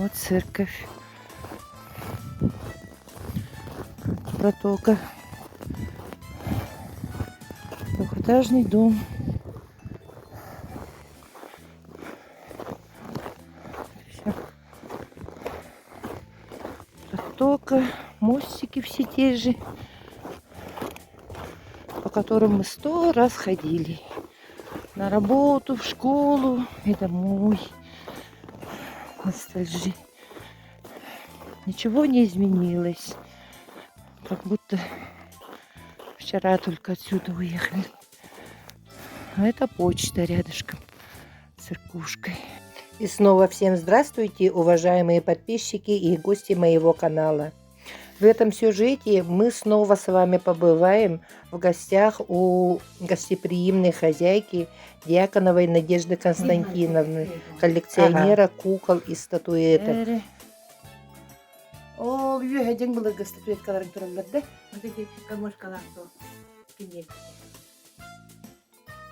Вот церковь. Протока. Двухэтажный дом. Всё. Протока, мостики все те же, по которым мы сто раз ходили. На работу, в школу и домой. Ностальжи. Ничего не изменилось. Как будто вчера только отсюда уехали. А это почта рядышком с церквушкой. И снова всем здравствуйте, уважаемые подписчики и гости моего канала. В этом сюжете мы снова с вами побываем в гостях у гостеприимной хозяйки Дьяконовой Надежды Константиновны, коллекционера кукол и статуэток. Ол үөһэ дьиҥ былыргы статуэткаларын тураллар да? Вот эти гармошкалар то киниэн.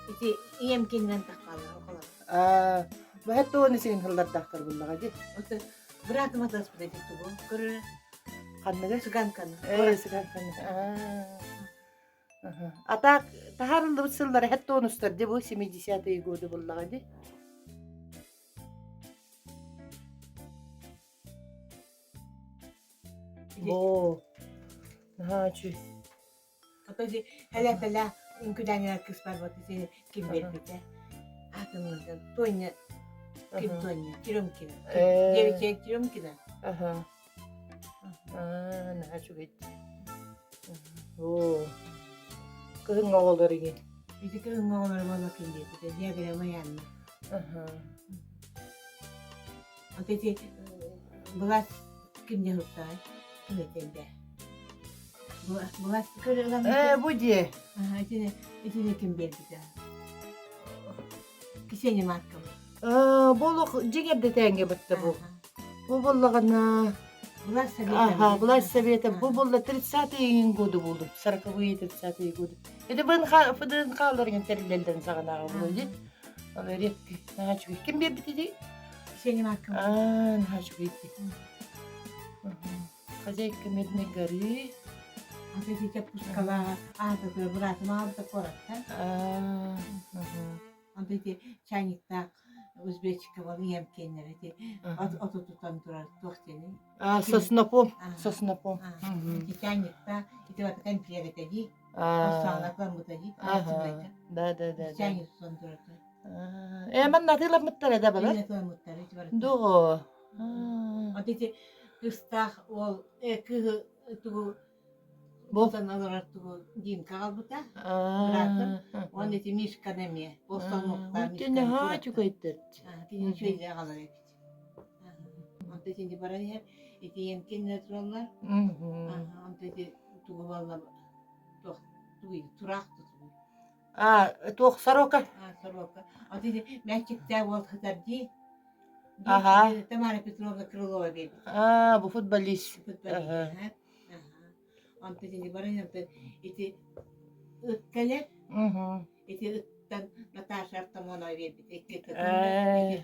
Ити ийэм кининэн таххалар околор. Аа, бэһэт туону сигин хыллардаахтар буллаҕа дии. Вот быраатым атаспыт эти тугу көрөр Ханныгы? цыганканы. Ээ, цыганканы. Аа. А так таһаарыллыбыт сыллара хэт туонустар дии бу 70-е годы буллаҕа дии. Боо, наһаа үчүгэй. Ото ди хэлэ-пэлэ үҥкүлээнэ кыыс барбат ити ким биэрбитэ. Аатыммытын Тоня ким Тоня Теремкина. Девичья Теремкина. Аха. Аа, наһаа үчүгэй. Оо. Кыһыҥҥы оҕолор игин. Ити кыһыҥҥы оҕолор буола ким биэрбитэ. Диаграмма Янна. Аха. Вот эти былаас кимне һуттаай? Ким этэллэ? Былаас көрө Ээ, бу дьиэ. Аха, итини итини ким биэрбитэ? Ксения Маркова. Ээ, бу олох дьиҥ эрдэтээҥҥэ бытта бу. Бу буоллаҕына Власть совета. Ага, власть совета. Бу буолла 30-е годы буолду. 40-е, 30-е годы. Это ФДНХ-ларыгын тэриллэллэрин саҕанааҕы буолуо дии. Ол редкий. Наһаа үчүгэй. Ким биэрбит дии? Ксения Маркова. Аа, наһаа үчүгэй дии. Хозяйка Медной горы. Вот эти чаппускала аата быраатым аалта куораттан. Аа, Онто ити чайниктаах узбечка бол ийэм киэннэрэ ити оту тутан турар туох диэний? Аа, соснопом, соснопом. Ити чайниктаах ити вот кэмпиэр этэ дии. Оссаалакламмыта дии. Да, да, да. Чайник тутан турар. Ээ, манна атыыламмыттар да балар? Атыыламмыттар ити барыта. Дуо. Вот ити кыстаах уол кыыһы тугу Бу Тутан олорор тугу Димка аҕалбыта, быраатым. Уонна ити Мишканы эмиэ, Бостонмуктаах Мишканы Наһаа үчүгэйдэр. Кини үчүгэйдик аҕалар эбит. Онто итинни баран иһэр, ити ийэм тураллар. Онто ити тугу буолла туох тугуй тураах тутугуй. А, туох сорока? А, сорока. Онто ити мээччиктээх уол сытар дии. Аха. Тамара Петровна Крылова биэрбит. А, бу футболист. Футболист. Онтон ити баран ити ыт кэлэр, ити ыттан Наташа Артамонова биэрбит икки ыты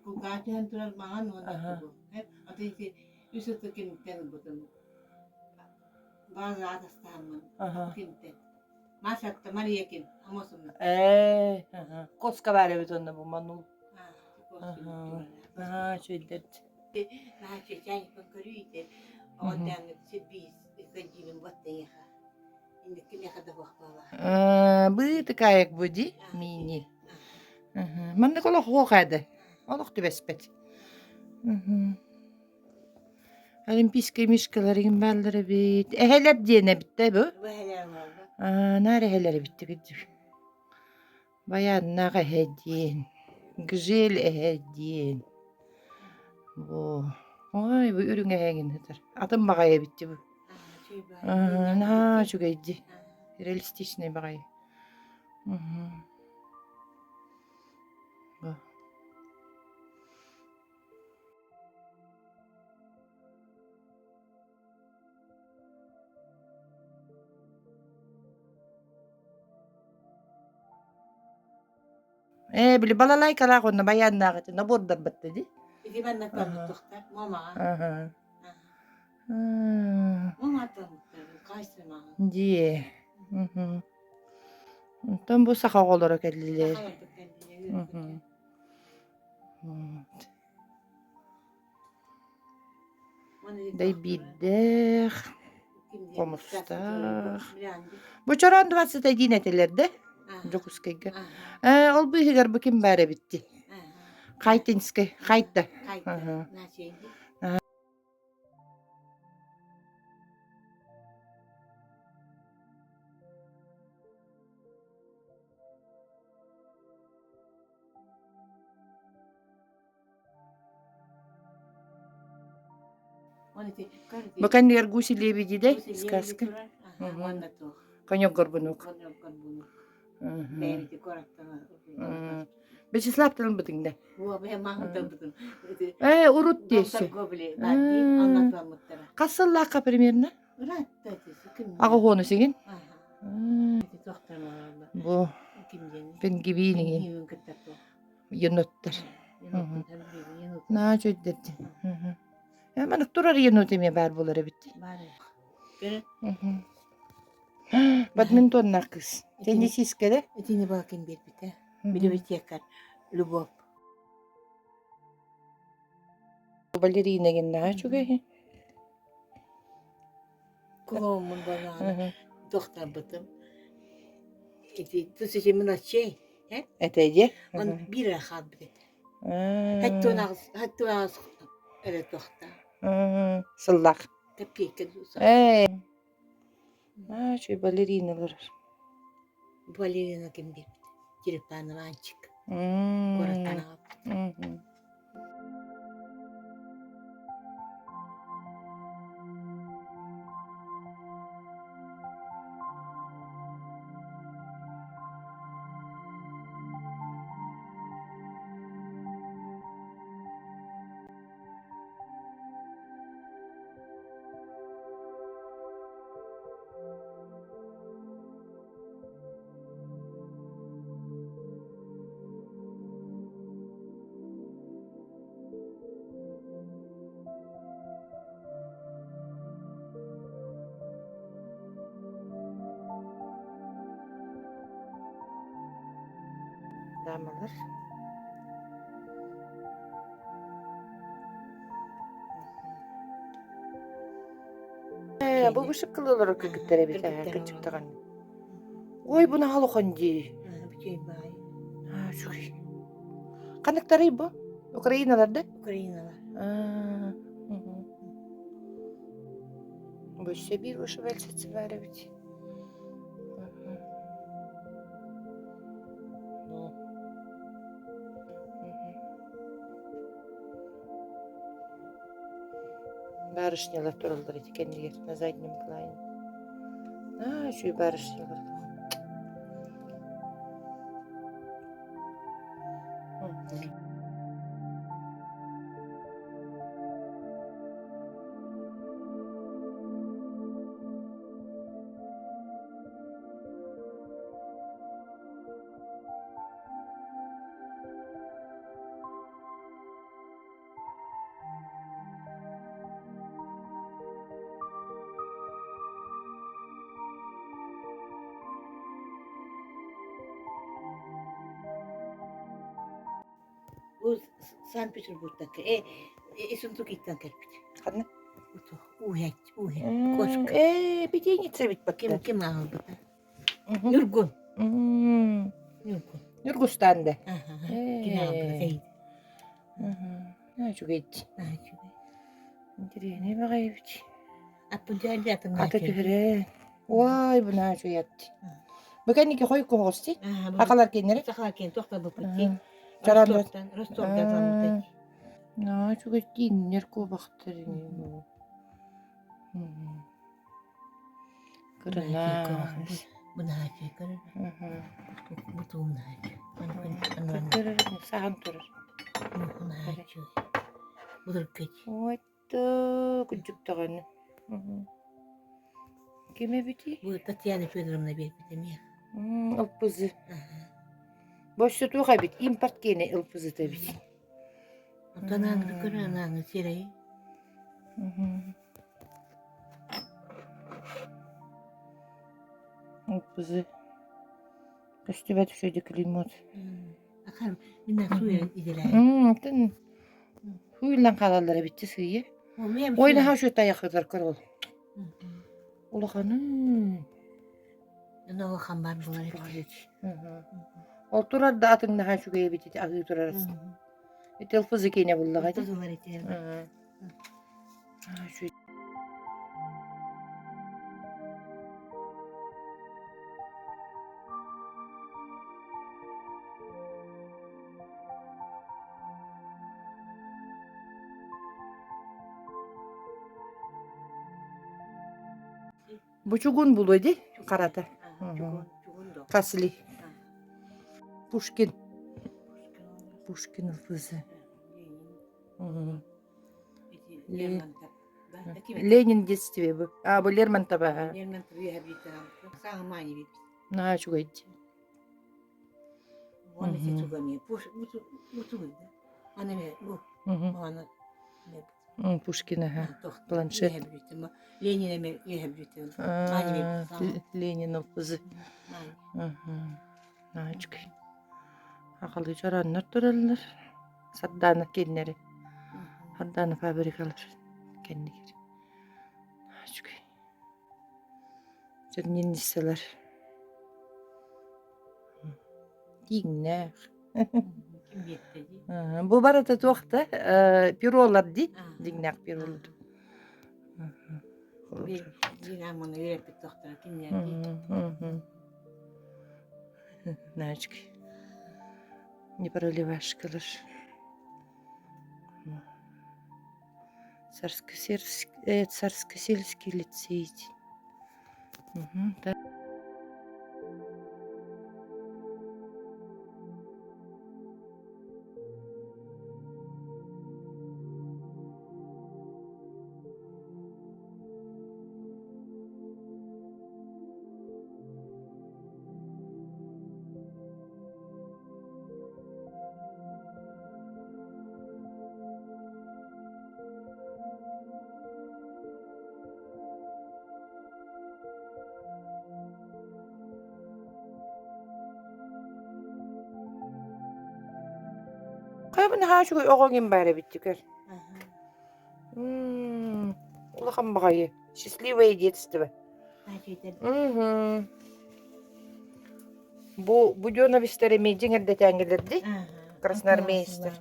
кулгаах түһэн турар маҥан уонна тугу. Аты ити үс ыты кимтэн ылбытым. Бааза атастааммын кимтэн. Маша Мария ким? Амосовна. Ээ, коска баар эбит онно бу манул. Аха, үчүгэйдэр. Наһаа көрүү оҕотээҥҥит сирбиис кадиибин буоттайыаха инникки миэхэ да буохтаалаах Быытыкаайык бу дии миини. Маннык олох уох эдэ. Олох түбэспэт. Олимпийскай мишкаларыгын бааллар эбит. Эһэлэр диэн эбит да бу? Бу эһэлэр буолла. Наар эһэлэр эбит кырдьык. Байааннаах эһэ диэн, гжель эһэ диэн. Бу ой бу үрүҥ эһэҥин сытар. Атын баҕайы эбит дии бу. Наһаа үчүгэй дии. Реалистичный баҕайы. Бу. Ээ, били балалайкалаах уонна байааннаах ити набордарбатта дии. Ити манна тахтар, мамаҕа. Аха. Мама тахтар, кайсымаҕа. Дии. Мгм. Онтон бу саха оҕолоро кэллилэр. Мгм. Дэйбиирдээх, хомустаах. Бу чороон 21 этилэр да Дьокуускайга. Ээ, ол быыһыгар бу ким баар эбитти? Хайтинскай, Хайта. Аха. Бу кэннигэр гуси лебеди да сказка. Конек горбунок. Вячеслав тылбытыҥ да. Э, урут диэси. Хас сыллаахха примерно? Аҕа сигин. Бу пингвин еноттар. Наа чөйдөрдү. Э, маннык турар енот эмиэ баар буолар эбит. Бадминтоннаах кыыс. Теннисистка да? Итини балкин биэрбитэ. Библиотекарь Любовь. Балерина гиннаҕа үчүгэй. Куломмун балаҕана тохтарбытым. Ити тус мелочей. Этэйдиэ? Он биир эрэ хаалбыт этэ. Хаттуон аҕыс хаттуон аҕыс эрэ туохта. Сыллаах. Копейка Ээ. Аа, үчүгэй балериналар. Балерина ким диэбит? Черепанова Анчик. Куораттан аҕалбыт. Дамалар. Ээ, бу вышивкалар кыргыттар эбит ээ, кырдьыктаҕын. Ой, бу наһаа улахан дии. Үчүгэй баай. Аа, үчүгэй. Ханныктарый бу? Украиналар да? Украиналар. Аа, мгм. Бу өссө биир вышивальщица баар эбит. Мгм. Бу. Мгм. Барышнялар тураллар ити кэннигэр на заднем плане. Аа, үчүгэй барышнялар. Бу Санкт-Петербургтан э Ессентукиттан кэлбит. Ханна? Ууһэт, ууһэт, кошка. Ээ, пятеница эбит бакка. Ким ким аҕалбыта? Ньургун. Ньургун. Ньургустаан да. Кини аҕалбыта эйит. Үчүгэй. Үчүгэй. Интэриэһинэй баҕайы эбит. Аппын дьэ Ата түһэрэ. Уай, бу наһаа үчүгэй ат. Бу кэнники хой куһаҕас дии. Акалар кинилэри. Сахалар кин туохта буппут дии. Чаран Ростовтан, Ростовтан салмыт Наһаа үчүгэй тииҥнэр куобахтар ини. Кырынаас. Бу наһаа үчүгэй көрөр. Бу туум наһаа үчүгэй. Саһан турар. Бу наһаа үчүгэй. Былыргы Ой, кырдьык даҕаны. Ким эбитий? Бу Татьяна Федоровна биэрбит эмиэ. Ылпызы. Бу өссө туох эбит? Импорт киэнэ ылпызыта эбит. Онтон ааҥҥы көрөн ааҥҥы сирэйи. Ылбызы көстүбэт үчүгэйдик климат. Акар мин сууйан идэлээн. Оттон сууйуллан хаалаллар эбит сыыйа. Ой наһаа үчүгэй тайахытар көр ол. Улаханын. Улахан бар буолар эбит. Ол турар да атын наһаа үчүгэй эбит ити аһыы турар. Ити ылфызы киинэ буллаҕа ити. Бу чугун булуо дии харата. Хасли. Пушкин. Пушкин ылбызы. Ленин детстве бу. А, бу Лермонтов аха. Лермонтов Наһаа үчүгэй дии. Пушкин аха. Планшет. Ленин ылбызы. Наһаа үчүгэй. Аҕалыы чорооннор тураллар. Сардаана киэннэри. Сардаана фабрикалар кэннигэр. Үчүгэй. Чернильницалар. Тииҥнээх. Бу барыта туох да перолар дии, дьиҥнээх перолар. Наачки. Не проливашкалар. Царско-сельский лицей. Да. Хайа наһаа үчүгэй оҕоҥ им баар эбит көр. Улахан баҕайы. Счастливое детство. Бу Буденовичтар эмиэ дьиҥ эрдэтээҥҥилэр дии. Красноармеецтар.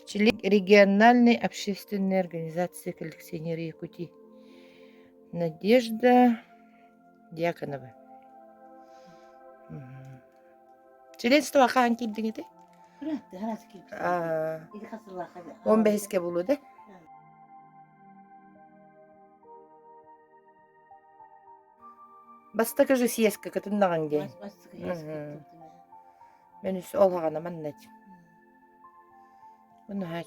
Член региональной общественной организации коллекционеры Якутии Надежда Дьяконова. Членство хаһан киирдиҥ ити? 15-ке булуу да? Бастакы же съездка кытыннаҕыҥ диэн. Бастакы съезд кыттыбытым. Мен үс ол аҕана манна этим. Наһаа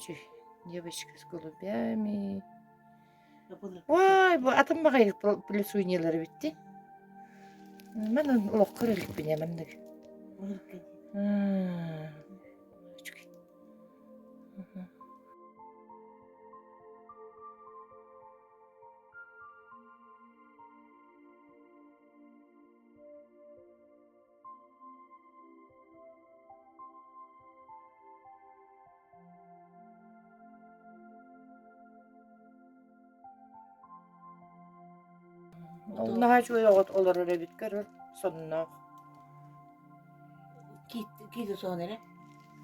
девочка с голубями. Ой, бу атын баҕайы плюсуньялары битти. Мен олоххо иликпин маннык. Ол наһаа үчүгэй оҕо олорор эбит көрөр сонноох. Киит соһон эрэ?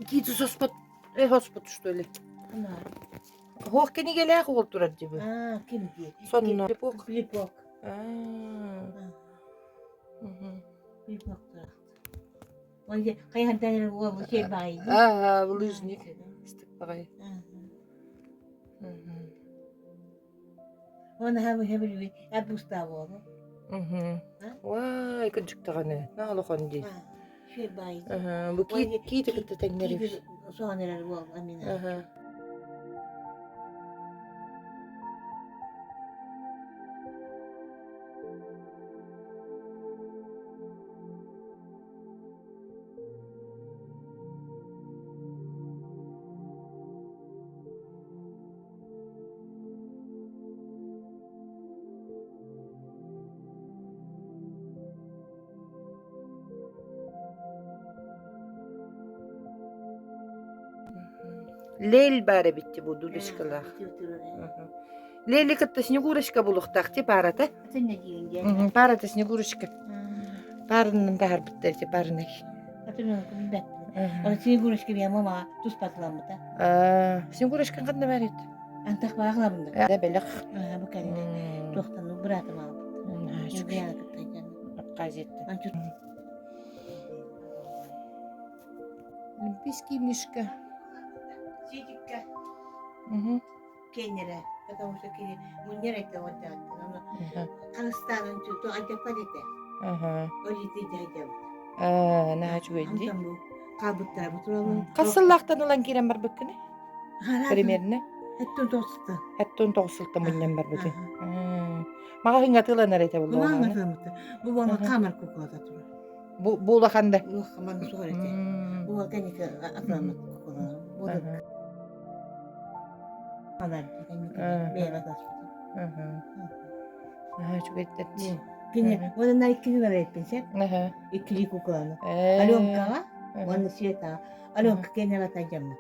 Киит соспот, э хоспут что ли? Оһох кинигэлээх уол турар дии Аа, ким дии? Сонно. Плепок. Плепок. Аа. Плепок турар. Ой, хайһантан эрэ уол сиэр баҕайы. Аа, лыжник. Ыстык баҕайы. Оны хабы хабы арбузтаа буолу. Уай, кырдьыктаҕаны, наалохон дии. Сиэр баайы. Бу киити кытта тэҥнэрибит. Соһон эрэр уол амина. Лель баар эбит бу дудочкалаах. Лели кытта Снегурочка булуохтаах ти паарата. Паарата Снегурочка. Паарынан таһарбыттар ити парный. Снегурочка биһа мама туспатыламмыта. Снегурочка ханна бар ит? Антах бааҕылабында. Да бэлэх. Бу кэннэ туохтан быраатым аалбыт. Абхазияттан. Олимпийский мишка. Ситикка. Кеннерэ, потому что кини мунньар этэ уонтааттан ону харыстаанын туту алдьаппат этэ. Ол ити дьайдабыт. Аа, наһаа үчүгэй дии. Антон бу хаалбыттара бу туралын. Хас сыллаахтан ылан киирэн барбыккыный? Примерно. Эттон тоҕустан. Эттон тоҕус мунньан барбытый. Маҕаһыҥҥа атыыланар этэ Бу буоллаҕына. маҕаһыҥҥа Бу буолла хаамар куклата турар. Бу бу улахан да. Улахан суох этэ. Бу кэнники атыламмыт куклалар. Бу Наһаа үчүгэйдэр дии. Кини уонна иккини барайппын сеп. Иккили кукланы. Аленкаҕа уонна Светаҕа. Аленка кэннэ атайдаммыт.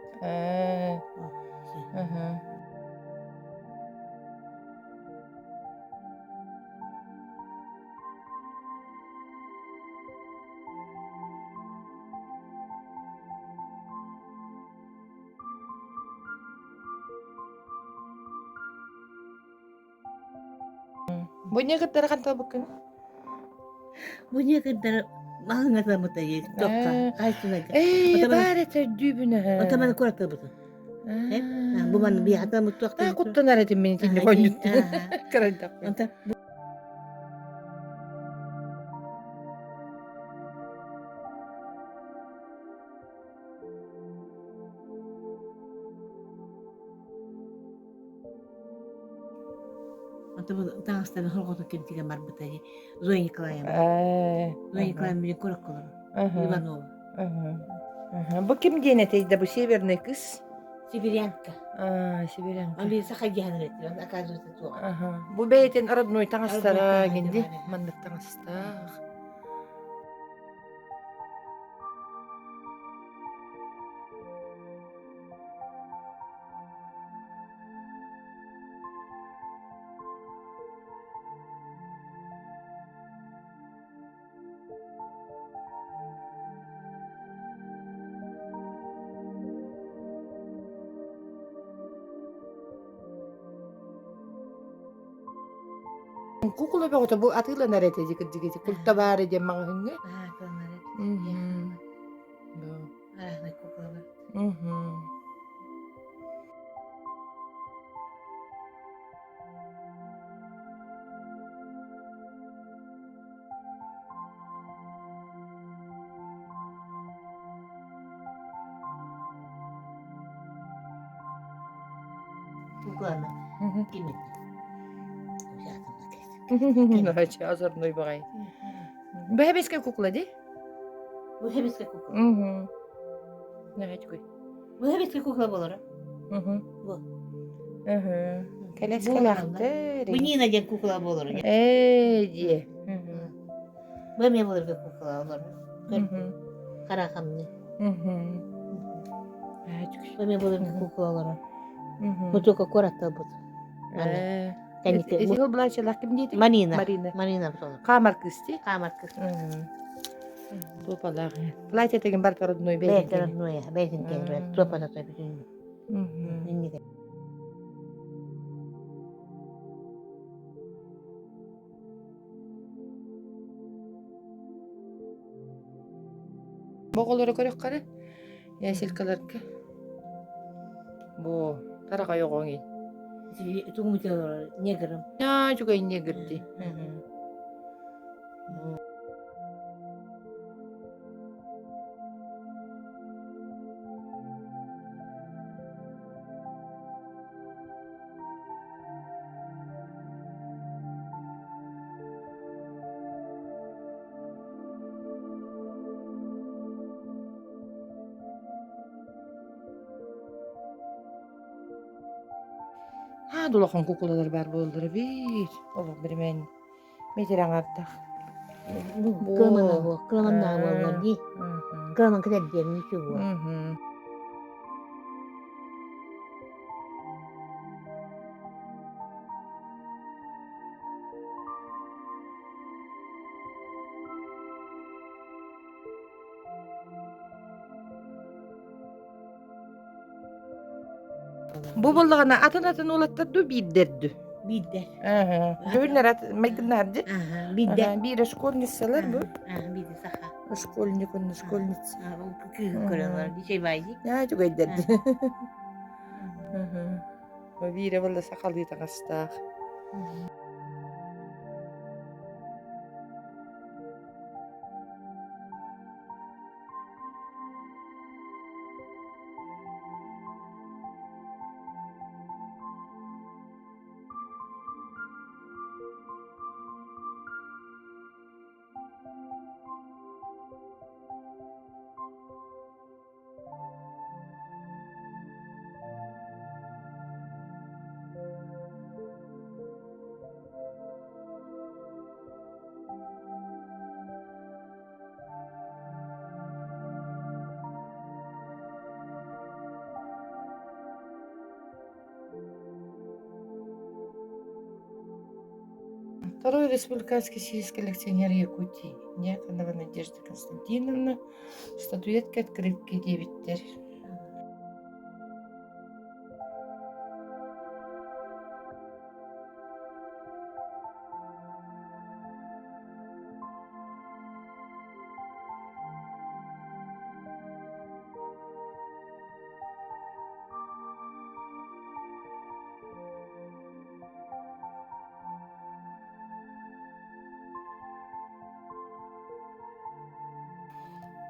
Бу не кыттары ханталбыккын? Бу не кыттары маһыҥатаммытай токка хайсынайга. Ээ, баар этэ өйдүүбүн аһа. Отаманы куратабытын. Бу маны биһатамыт туохтан. Куттанар этим мин итинник хонньуттан. Кырайдахпын. Онтон Таҥастарын хорҕотун кэмтигэн барбыта дии Зоя Николаевна. Зоя Николаевна билин куракка олорор. Иванова. Бу ким диэн этэй да бу северный кыс? Сибирянка. А, сибирянка. Он били саха диэн этилэр, оказывается, туох. Бу бэйэтин родной таҥастара гинди, маннык таҥастаах. Кукула бөҕөтө бу атыыланар этэ дии кырдьык ити култа баара диэн маҕаһыыҥҥа. Атыыланар этэ. Араһынай кукулалар. Кукланы кимин? Озорной баҕайы. Бу хэбискэ кукла ди? Бу хэбискэ кукла. Наһаа Бу хэбискэ кукла болора. Бу. Кэлэскэлэхтэр. Бу Нина диэн кукла болор. Ээ дии. Бу эмиэ былыргы кукла олор. Хара хамны. Бу эмиэ былыргы кукла олорор. Бу только куоратталбыт. Ити былаачалаах ким диэтиҥ? Марина. Марина. Марина солор. Хаамар кыыс дии? Хаамар кыыс. Туопалаах. Платье деген бар родной Бэйэтин родной, бэйэтин кэлбэт. Туопата бүтүн. Иннигэ. Оҕолору көрөххөрө яселькаларга бу тараҕай оҕоҥ Тугумутелор негрым. Аа, үчүгэй негр дии. Аа, улахан кукулалар баар буоллар эбит. Олох биримэн метр аҥардах. Кыламанна буол, кыламанна буоллар дии. Кыламан кытар диэн ничего. Бу буоллаҕына атын-атын уолаттар дуу биирдэр дуу? Биирдэр. Бүгүннэр майгыннаһар дии. Биирдэр. Биирэ школьницалар бу. Биирдэ саха. Школьник уонна школьница. Кыыһы көрөлөр. Дичей Аа, үчүгэйдэр дии. Биирэ буолла сахалыы таҥастаах. Второй республиканский съезд коллекционер Якутии Дьяконова Надежда Константиновна статуэтка открытки диэбиттэр.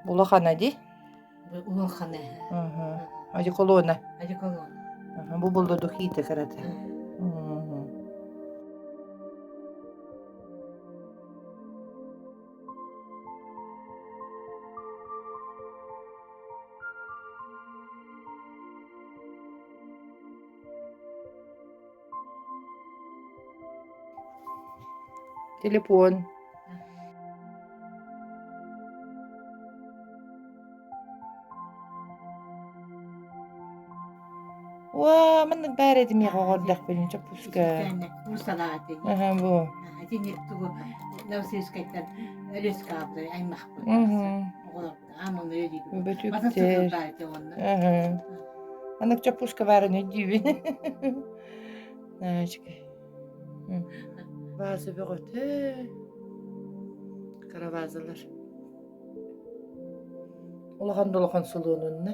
Улахана дии? Улахана. Одеколона. Одеколон. Бу булду духита кырата. Телефон. Уа, маннык баар этим миэхэ оҕордохпун чоппуска. Бу салааты. Аха бу. Итини тугу Новосибирскайтан Өлүөскэ аабытай аймахпыт. Оҕолорбут ааман өйдүүбүт. Бөтүктэр. Аха. Маннык чоппуска баарын өйдүүбүн. Наачка. Ваза бөҕөтө. Кыра вазалар. Улахан да улахан солуонунна.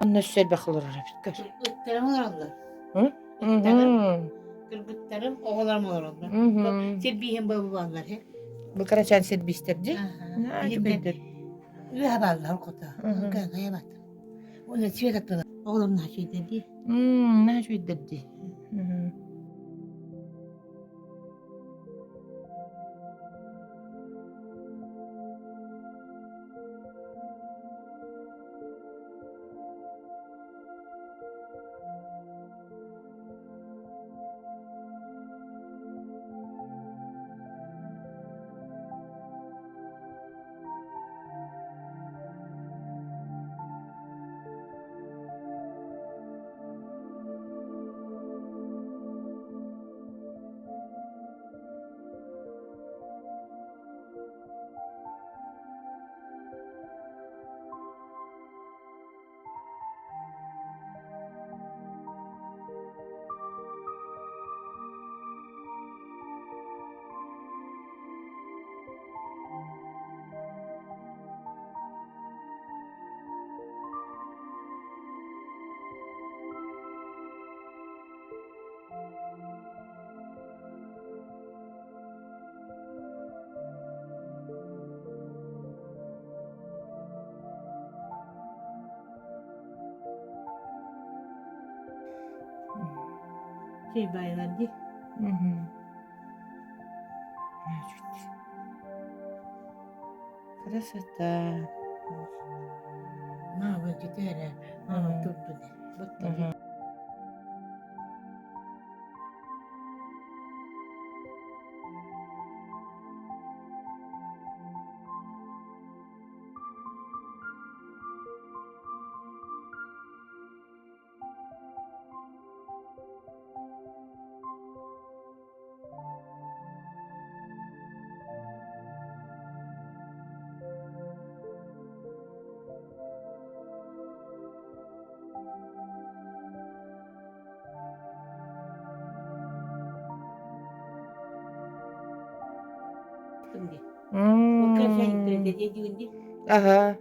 Онно өссө элбэх олорор эбит көр. Ыттарым олороллор. Мм. Кыргыттарым, оҕолорум олороллор. Сирбииһин буолаллар. Бу кырачаан сирбиистэр дии. Үчүгэйдэр. Үөһэ бааллар хото. Кыайбат. Уонна цвет аттылар. Оҕолорум наһаа үчүгэйдэр дии. Наһаа үчүгэйдэр дии. Чэй баайылар дии. Красота. Мама дьүтээрэ, мама турбут. Баттары. Аха.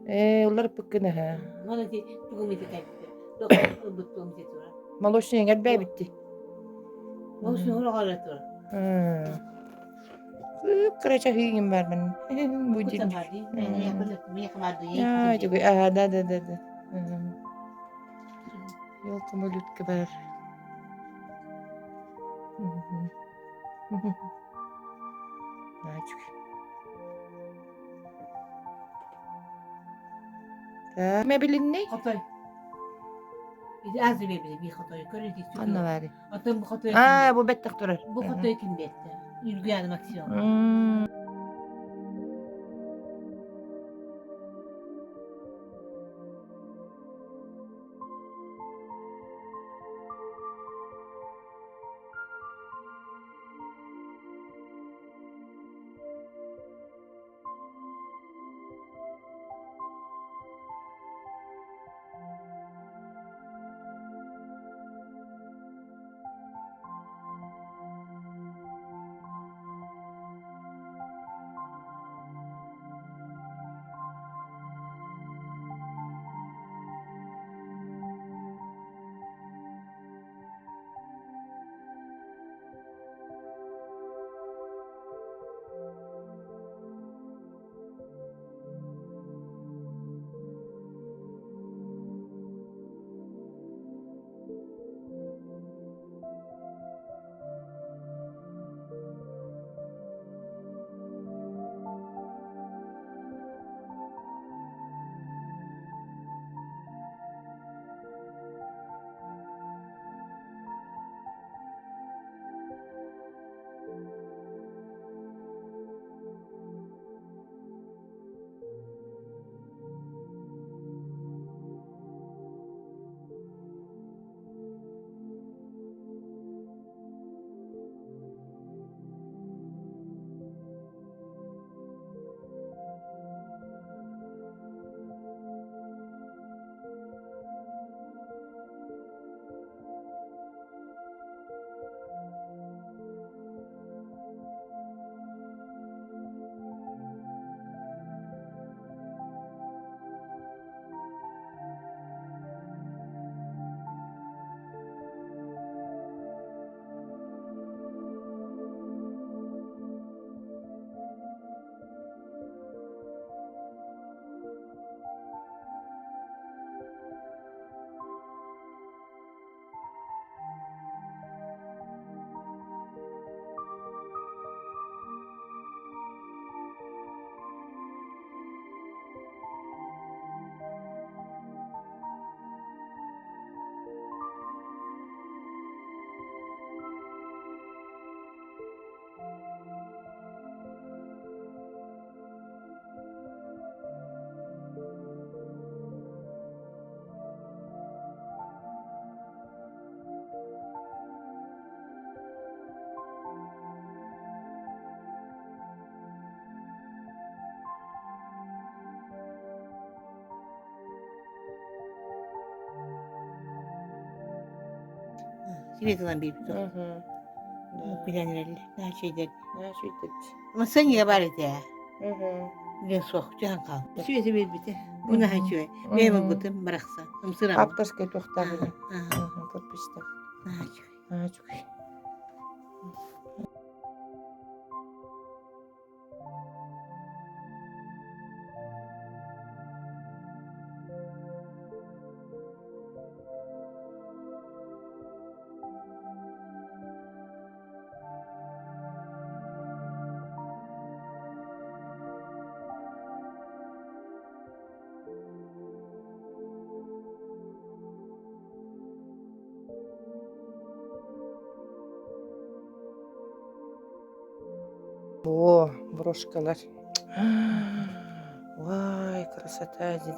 Ээ, уларыппыккын аха. Молочный элбээбитти. Кыра чаһыыгын бармын. Будильник. Аа, да, да, да, да. Елка малютка бар. Мебелинний? Хотой. Ити аз мебели би хотой көрө ити. Ханна баары? Атын бу хотой. Аа, бу бэттэх турар. Бу хотой ким бетте? Үргү Максимовна. Свет ылан биэрбит. Мгм. Да. Күлэн эрэллэр. Наһаа үчүгэйдэр. Наһаа үчүгэйдэр. Массыынньыга баар этэ. Мгм. Диэн суох түһэн хаалбыта. Света биэрбитэ. Бу наһаа үчүгэй. Бэйэм ылбытым барахсан. Ымсыраммын. Авторскай туохтаах ини. Аха. Подписьтаах. Наһаа үчүгэй. Наһаа үчүгэй. О, брошкалар. Ой, красота дии.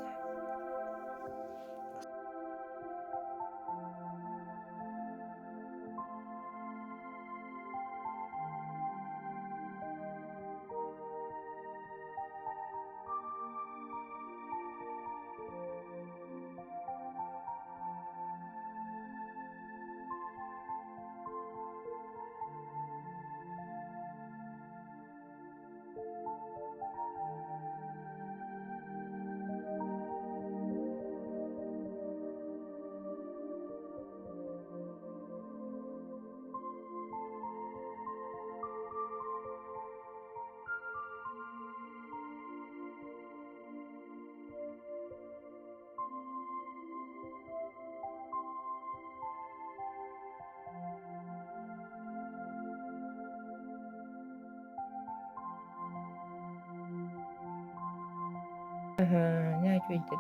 Ага, үчүгэйдэр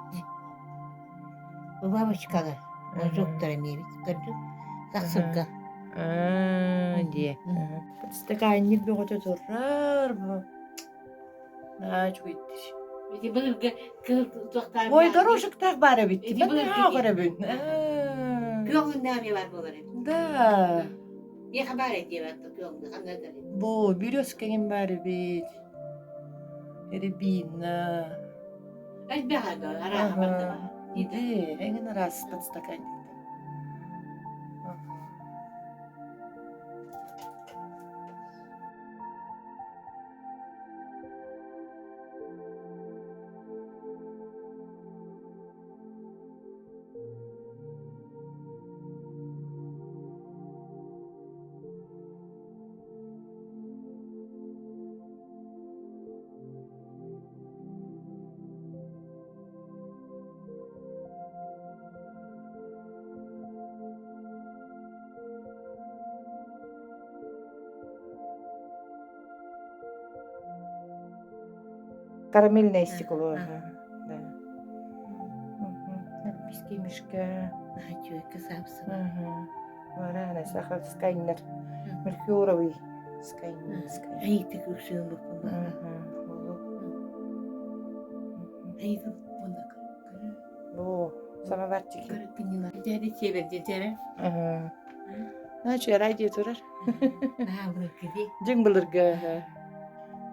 Бабочкалар. Жуктар эмиэбит. Көрдүк. Сахсырга. Аа, дии. Стаканник бөҕөтө турар бу. Наһаа үчүгэйдэр. Ити былыргы кыыл туохтаах Ой, горошектаах баар эбит. Ити Мен былыргы наһаа көрөбүн. Аа. Күөх өҥнөөх баар буолар эбит. Да. Миэхэ баар диэбэт күөх ханна да Бу березкаҥын баар эбит. Рябина. Элбэх арааһа барда баар. Иди, эҥин араас подстаканниктар. Карамельное стекло, ага, да. Альпийский мишка. Чуйка сапсыга. Ага. Варана, сахар скайнер. Мельхиоровый скайнер. Айытык үксүн буппун. Айытык бундак. Бу самоварчики. Дяди чебер дедere. Ага. Значит, радио турар. Наһаа былыргы дии. Дьиҥ былыргы.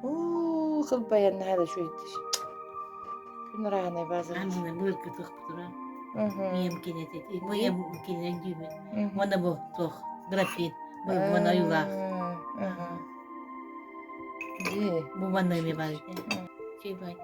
Уу, кылбайан наһаа да үчүгэйдир. Күн ыраанай база. Амына былыргы туохпутура. Ийэм кинэтэ. Бу ийэм кининэн дүүмүн. Уонна бу туох графин. Бу манна ойуулаах. Бу манна эмиэ баар этэ. Чэй бай.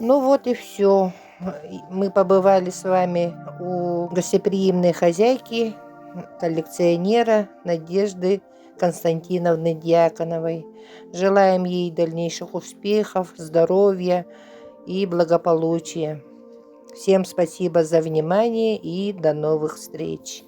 Ну вот и все. Мы побывали с вами у гостеприимной хозяйки. коллекционера Надежды Константиновны Дьяконовой. Желаем ей дальнейших успехов, здоровья и благополучия. Всем спасибо за внимание и до новых встреч!